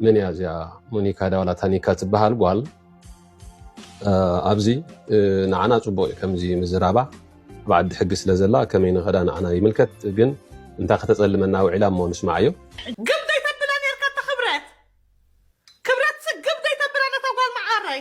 መን እያ እዚኣ? ሞኒካ ዳዋላ ታኒካ ትበሃል ጓል። እ፣ ኣብዚ፣ እ፣ ንዓና ጽቡቕ እዩ ከምዚ ምዝራባ። ኣብ ዓዲ ሕጊ ስለ ዘላ ከመይ ንኸዳ ንዓና ይምልከት። ግን እንታ ከተጸልመና ውዒላ እሞ ንስማዓዮ። ግብ ዘይተብላ ኔርካ እታ ክብረት። ክብረት ሲ ግብ ዘይተብላ ነታ ጓል መዓረይ።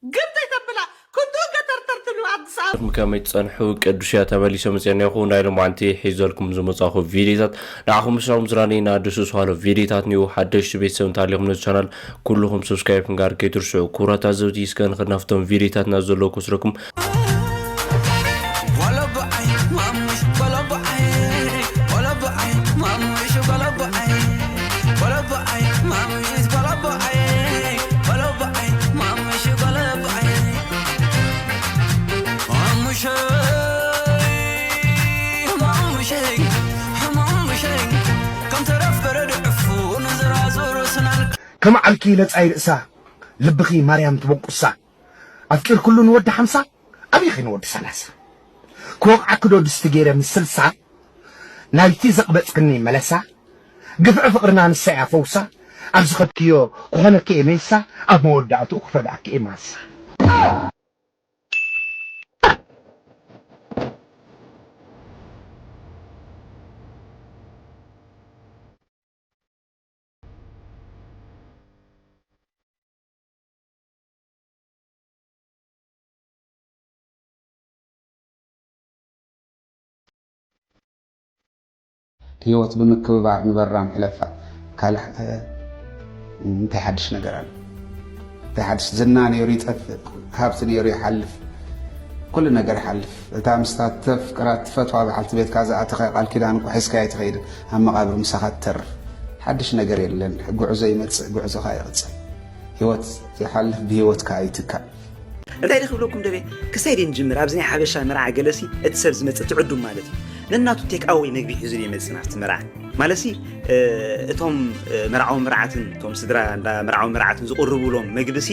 ግብ ዘይተብላ። ክንዱ ገተርተር ትብሉ ኣዲስ ኣበባ። ከመይ ትጸንሑ? ቅዱስ እያ ተመሊሰ መጽኤና ይኹ። ናይ ሎማዓንቲ ሒዘልኩም ዝመጻኹ ቪዲዮታት ንዓኹም ምስራኹም ዝራነይና ድስስ ዋሎ ቪዲዮታት ኒው ሓደሽቲ ቤተሰብ እንተሃሊኹም ነዚ ቻናል ኩልኹም ሰብስክራይብ ክንጋር ከይትርስዑ። ክቡራት ኣዘብቲ እስከ ንኽድናፍቶም ቪዲዮታትና ዘሎ ክስረኩም ከም ዓልኪ ነጻይ ርእሳ ልብኺ ማርያም ትበቁሳ ኣፍቂርክሉ ንወዲ ሓምሳ ኣበይኺ ንወዲ ሰላሳ ክወቕዓኪ ዶ ድስቲ ገይረ ምስ ስልሳ ናይቲ ዘቕበጽክኒ መለሳ ግፍዒ ፍቕርና ንሳ እያ ፈውሳ ኣብ ዝኸድክዮ ክኾነኪ እየ ሜሳ ኣብ መወዳእትኡ ክፈድኣኪ እየ ማሳ ህይወት ብምክብባር ንበራም ሕለፋ ካልእ እንታይ ሓድሽ ነገር ኣሎ እንታይ ሓድሽ ዝና ነይሩ ይጠፍእ ሃብቲ ነይሩ ይሓልፍ ኩሉ ነገር ይሓልፍ እታ ምስታ ተፍቅራ ትፈትዋ በዓልቲ ቤትካ ዝኣተኻ ቃል ኪዳን እኮ ሒዝካያ ኣይትኸይድን ኣብ መቓብር ምሳኻ ትተርፍ ሓድሽ ነገር የለን ጉዕዞ ይመጽእ ጉዕዞኻ ይቕጽል ህይወት ይሓልፍ ብህይወትካ ይትካእ እንታይ ድኽብለኩም ደቤ ክሳይ ድንጅምር ኣብዚ ናይ ሓበሻ መርዓ ገለሲ እቲ ሰብ ዝመጽእ ትዕዱም ማለት እዩ ነናቱ ቴክ ኣወይ መግቢ ሒዙ ይመጽእ ናብቲ መርዓ ማለሲ እቶም መርዓዊ መርዓትን እቶም ስድራ እንዳ መርዓዊ መርዓትን ዝቕርብሎም መግብሲ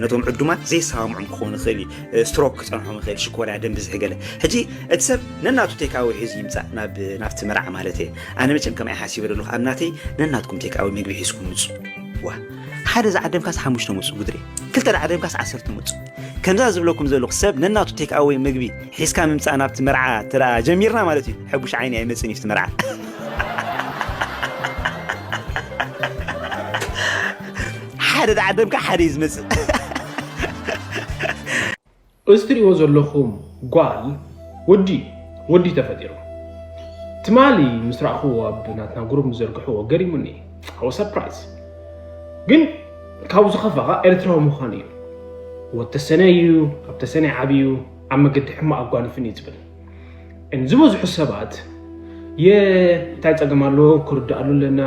ነቶም ዕዱማት ዘይሰማምዖም ክኸውን ይኽእል እዩ ስትሮክ ክፀንሖም ይኽእል ሽኮርያ ደም ብዝሒ ገለ ሕጂ እቲ ሰብ ነናቱ ቴክ ኣወይ ሒዙ ይምፃእ ናብ ናብቲ መርዓ ማለት እየ ኣነ መቸም ከማይ ሓሲበ ዘለኹ ኣብ ናተይ ነናትኩም ቴክ ኣወይ መግቢ ሒዝኩም ምፁ ዋ ሓደ ዝዓደምካስ ሓሙሽተ ምፁ ጉድሬ ክልተ ዝዓደምካስ ዓሰርተ ምፁ ከምዛ ዝብለኩም ዘለኹ ሰብ ነናቱ ቴክ ኣወይ ምግቢ ሒዝካ ምምፃእ ናብቲ መርዓ ትራ ጀሚርና ማለት እዩ ሕቡሽ ዓይኒ ኣይመፅን እዩ መርዓ ሓደ ዝዓደምካ ሓደ እዩ ዝመፅእ እዚ ትሪእዎ ዘለኹም ጓል ወዲ ወዲ ተፈጢሩ ትማሊ ምስ ረእኽዎ ኣብ ናትና ግሩፕ ዝዘርግሕዎ ገሪሙኒ ኣወ ሰርፕራይዝ ግን ካብኡ ዝኸፋ ከዓ ኤርትራዊ ምዃኑ እዩ ወተሰነ እዩ ካብ ተሰነ ዓብዩ ኣብ መገዲ ሕማቕ ኣጓንፍን እዩ ዝብል ዝበዝሑ ሰባት የ እንታይ ፀገም ኣለዎ ክርዳእሉ ኣለና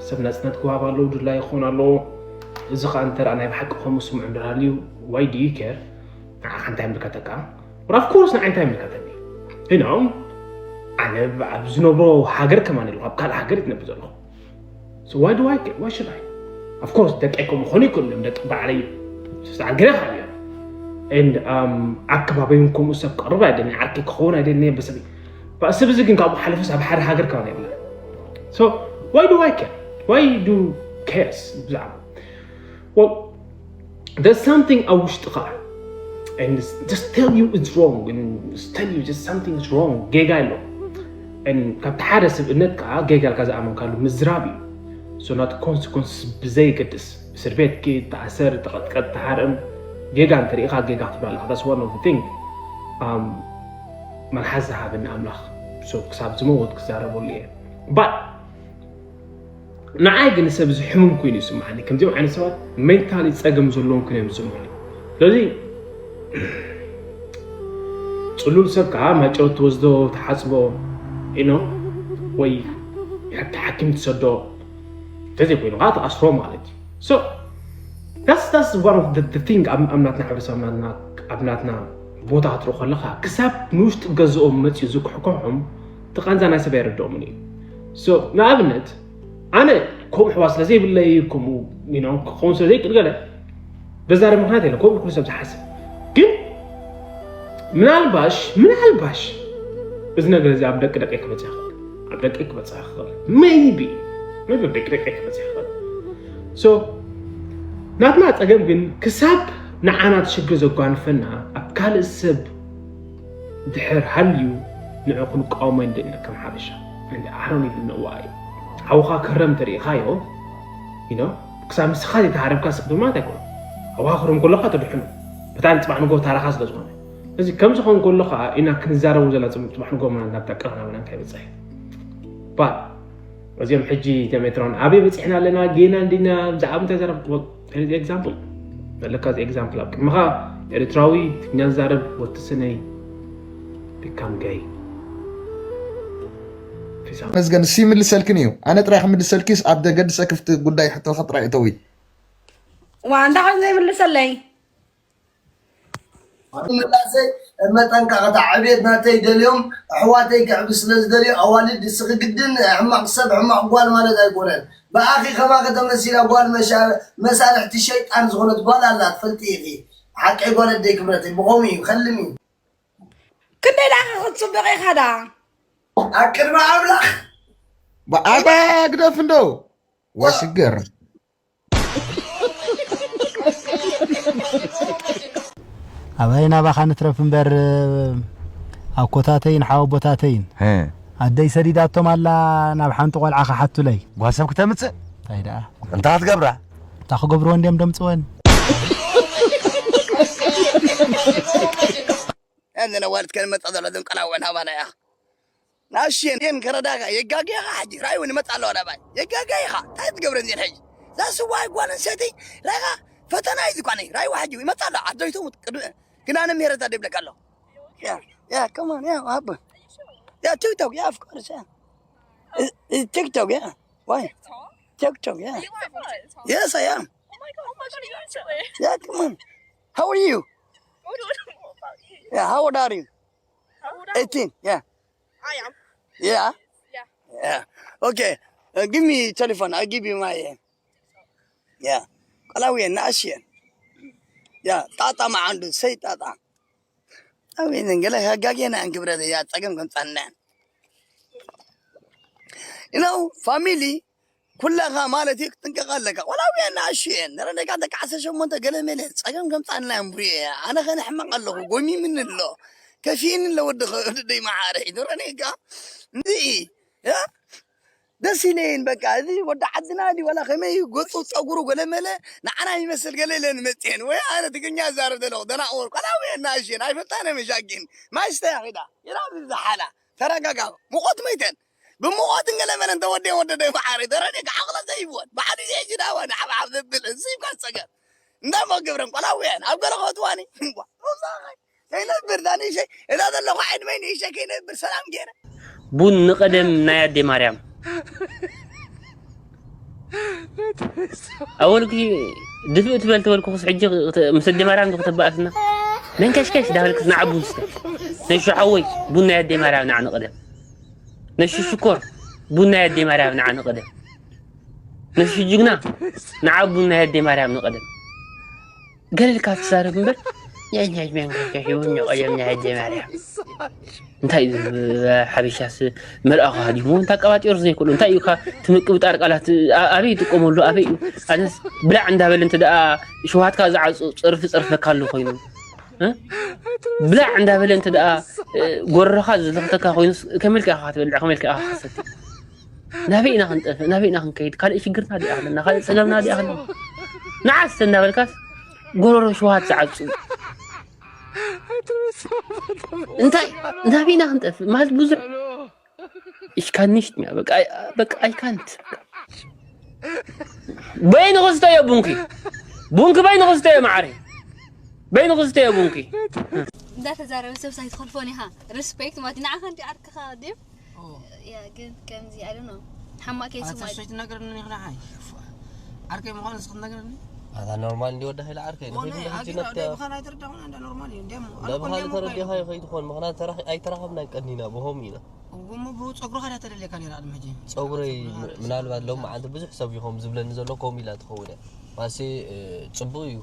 ሰብ ናፅነት ክወሃብ ኣለዎ ድላ ይኸውን ኣለዎ እዚ ከዓ እንተ ናይ ብሓቂ ከምኡ ስምዑ እንድሃልዩ why do you care ንዓኻ እንታይ ምልከተካ of course ንዓይ እንታይ ምልከተኒ you know ኣነ ኣብ ዝነብሮ ሃገር ከማን ኣለኹ ኣብ ካልእ ሃገር ትነብር ዘለኹ So why do I care? Why should I? Of course ደቀይ ከምኡ ክኾኑ ይክእሉ እዮም ደቂ ባዕለይ ስዓል ገለ ካብ እዮም and um, ኣብ ከባቢውን ከምኡ ሰብ ክቕርብ ኣይደልኒ ዓርኪ ክኸውን ኣይደልኒ በሰብ በሰብ እዚ ግን ካብኡ ሓለፈስ ኣብ ሓደ ሃገር ካብ የብለ So why do I care? Why do cares? ብዛዕባ Well, there's something ኣብ ውሽጥኻ and just tell you it's wrong and just tell you just something is wrong ጌጋ ኣሎ and ካብቲ ሓደ ስብእነት ከዓ ጌጋ ኢልካ ዝኣመንካሉ ምዝራብ እዩ so not consequences ብዘይገድስ እስር ቤት ኪድ ተኣሰር ተቐጥቀጥ ተሃርም ጌጋ እንተሪኢኻ ጌጋ ክትብላ ኣለካ that's one of the thing um, መልሓስ ዝሃበኒ ኣምላኽ so ክሳብ ዝመወት ክዛረበሉ እየ but ንዓይ ግን ሰብ እዚ ሕሙም ኮይኑ ይስምዓኒ ከምዚኦም ዓይነት ሰባት ሜንታሊ ፀገም ዘለዎም ክነ ይስምዑ ስለዚ ፅሉል ሰብ ከዓ ማጨው ትወስዶ ትሓፅቦ ኢኖ ወይ ሕቲ ሓኪም ትሰዶ እንተዘይኮይኑ ከዓ ትኣስሮ ማለት እዩ so that's that's one of the, the thing ኣብ ኣብ ናትና ሕብረተሰብ ናትና ኣብ ናትና ቦታ ክትርኢ ከለካ ክሳብ ንውሽጢ ገዝኦም መፅኡ ዝኩሕኩሖም እቲ ቃንዛ ናይ ሰብ ኣይረድኦምን እዩ so ንኣብነት ኣነ ከምኡ ሕዋ ስለ ዘይብለይ ከምኡ you know ክኸውን ስለ ዘይክእል ገለ በዛሪ ምክንያት የለ ከምኡ ኩሉ ሰብ ዝሓስብ ግን ምናልባሽ ምናልባሽ እዚ ነገር እዚ ኣብ ደቂ ደቂ ክመፅእ ይኽእል ኣብ ደቂ ክመፅእ ይኽእል maybe maybe ደቂ ደቂ ክመፅእ ይኽእል So ናትና ጸገም ግን ክሳብ ንዓና እቲ ሽግር ዘጓንፈና ኣብ ካልእ ሰብ ድሕር ሃልዩ ንዑ ክንቃወሞ ንደሊ ከም ሓበሻ። And I don't even know why. ሓውኻ ክህረም ተሪኢኻዮ you know ክሳብ ንስኻ ዘይተሃረምካ ስቕ ማለት ኣይኮነ። ሓውኻ ክህረም ከለኻ ተድሕኑ በታ ንጽባሕ ንጎ ታራኻ ስለ ዝኾነ እዚ ከም ዝኾን ከሎ ከዓ ኢና ክንዛረቡ ዘለና ጽባሕ ንጎ ናብታ ቀረና መናን ከይበጽሕ እዚኦም ሕጂ ሜትሮን ኣበይ በፂሕና ኣለና ጌና እንዲና ብዛዕባ እንታይ ዘረብ example ዘለካ እዚ example ኣብ ቅድምኻ ኤርትራዊ ትግርኛ ዝዛረብ ወትስነይ become gay መዝገን እሱ ይምልሰልክን እዩ። ኣነ ጥራይ ክምልሰልኪስ ኣብ ደገድሰ ክፍቲ ጉዳይ ሕቶኸ ጥራይ እተዊ። ዋ እንታይ ኮይኑ ዘይምልሰለይ? ምላሰይ መጠንቀቕታ ዕቤት ናተይ ደልዮም ኣሕዋተይ ክዕቢ ስለ ዝደልዩ ኣዋልድ እስኺ ግድን ሕማቕ ሰብ ሕማቕ ጓል ማለት ኣይኮነን ብኣኺ ከማኺ ተመሲላ ጓል መሻርሕቲ ሸይጣን ዝኾነት ጓል ኣላ ትፈልጢ ኢኺ ሓቀይ ጓል ኣደይ ክብረተይ ብኸምኡ እዩ ከልሚ ክንደይ ደኣ ክትፅብቕ ኢኻ ደኣ ኣብ ቅድሚ ኣምላኽ ኣባ ግደፍ እንደው ወሽግር ኣባይ ናባኻ ንትረፍ እምበር ኣኮታተይን ሓወቦታተይን ኣደይ ሰዲዳቶም ኣላ ናብ ሓንቲ ቆልዓ ክሓቱለይ። ጓል ሰብ ክተምጽእ እንታይ ደኣ እንታ ክትገብራ? እታ ክገብርወን ድዮም ደምጽወን? እዘን ኣዋልድ ከን መጻ ዘሎ ዘን ቀላውዐን ሃባና እያ ናሽየን የን ከረዳጋ የጋገኻ ሕጂ ራይ እውን ይመጻ ኣለዋ ናባይ የጋገኻ እንታይ ትገብረ እዚን ሕጂ ዛስዋይ ጓል ኣንስተይቲ ራይኻ ፈተና እዩ ዝኳነ ራይዋ ሕጂ ይመጻ ኣለዋ ዓደይቶም ቅድሚ ግን ኣነ ምህረታ ደብለካ ኣለኹ ያ ያ come on ያ ሃብ ያ ቲክቶክ ያ of course ያ ቲክቶክ ያ why ቲክቶክ ያ yes I am yeah come on how are you yeah how old are you eighteen yeah I am yeah yeah okay uh, give me telephone I give you my uh, yeah قلاوي ناشيا yeah ጣጣ ما عنده سي ጣጣ أوي نقول لك هاجاجينا عن كبرت يا تقم كنت أنا you know family ኩላኻ ማለት እዩ ክትጥንቀቕ ኣለካ ቆላውያን ንኣሽየን ንረኔጋ ደቂ ዓሰርተ ሸሞንተ ገለ መለ ፀገም ከምፃና እምቡየ ኣነ ከነሕመቕ ኣለኹ ጎሚምኒ ኣሎ ከፊእኒ ኣሎ ወዲ ወደይ መዓረ ንረኔጋ እንድኢ ደስ ኢለየን በቃ እዚ ወዲ ዓድና ዲ ወላ ከመይ ገፁ ፀጉሩ ገለ መለ ንዓና ይመስል ገለ ኢለን መፅየን ወይ ኣነ ትግርኛ ዛረብ ዘለኹ ደናቑር ቆላውያን ንኣሽየን ኣይፈልጣነ መሻኪን ማይ ስተያ ኺዳ ይራብ ዝሓላ ተረጋጋ ሙቐት መይተን ብሙቐት እንገለመለን ተወደየ ወደደ መዓረ ተረደ ዓቕለ ዘይብወን ባዕሉ የጅ ዳዋ ንዓብዓብ ዘብል እዚ ይብካ ዝፀገም እንዳሞ ግብረን ቆላውያን ኣብ ገለ ከትዋኒ ከይነብር ዳንሸ እዛ ዘለኹ ዕድመይ ንእሸ ከይነብር ሰላም ገይረ ቡን ንቐደም ናይ ኣዴ ማርያም ኣወልኪ ድፍእ ትበል ተበልኩ ክስ ሕጂ ምስ ኣዴ ማርያም ክትባእስና መንከሽከሽ ዳበልክስ ንዓ ቡን ስተ ነሹ ሓወይ ቡን ናይ ኣዴ ማርያም ንዓ ንቐደም ነሹ ሽኮር ቡን ናይ ኣዴ ማርያም ንዓ ንቐደም ነሹ ጅግና ንዓ ቡን ናይ ኣዴ ማርያም ንቐደም ገለልካ ትዛረብ እምበር ንሕና ዕድሜና ከይከሒቡ ንቐደም ናይ ኣዴ ማርያም እንታይ እዩ ሓበሻስ መልኣኹ ሃዲሙ እንታይ ቀባጢሩ ዘይክእሉ እንታይ እዩ ትምቅብጣር ቃላት ኣበይ ይጥቀመሉ ኣበይ እዩ ኣነስ ብላዕ እንዳበለ እንተ ደኣ ሽውሃትካ ዝዓፁ ፀርፊ ፀርፈካ ኣሎ ኮይኑ ብላዕ እንዳበለ እንተ ደኣ ጎረኻ ዝለኽተካ ኮይኑ ከመልካ ኢኻ ትበልዕ ከመልካ ኢኻ ሓሰቲ ናበይ ኢና ክንጠፍእ ናበይ ኢና ክንከይድ ካልእ ሽግርና ዲኣ ኣለና ካልእ ፀገምና ዲኣ ኣለና ንዓስ እናበልካስ ጎረሮ ሽውሃት ዝዓፁ እንታይ ናበይ ኢና ክንጠፍእ ማለት ብዙሕ ich kann nicht mehr በቃ በቃ I can't በይኑ ክስተዮ ቡንኪ ቡንኪ በይኑ ክስተዮ ማዓሪ በይኑ ክስተዮ ቡንኪ እንዳተዛረበ ሰብ ሳይትኸልፎን ኢኻ respect ማለት ንዓኻ እንዲ ዓርክኻ ድም ያ ግን ከምዚ I don't know ሓማቅ ኬስ ማለት ትናገርኒ ኢኽና ሓይ ዓርከይ ምዃኑ እስኪ ትነግረኒ ኣታ ኖርማል እንዲ ወዲ ሃይለ ዓርከይ ንኸይድ እንዳ ሕጂ ነብታ ብኻን ኣይተረዳኹን እንዳ ኖርማል እዩ እንደሞ እንዳ ብኻን ተረዲኻዮ ከይትኾን ምኽንያት ተራኺ ኣይተራኸብናን ቀኒና ብኸምኡ ኢና እሞ ጸጉርኻ ድያ ተደልየካ ነይራ ቅድሚ ሕጂ ጸጉረይ ምናልባት ሎም መዓልቲ ብዙሕ ሰብ ይኾም ዝብለኒ ዘሎ ከምኡ ኢላ ትኸውን እያ ማሴ ጽቡቕ እዩ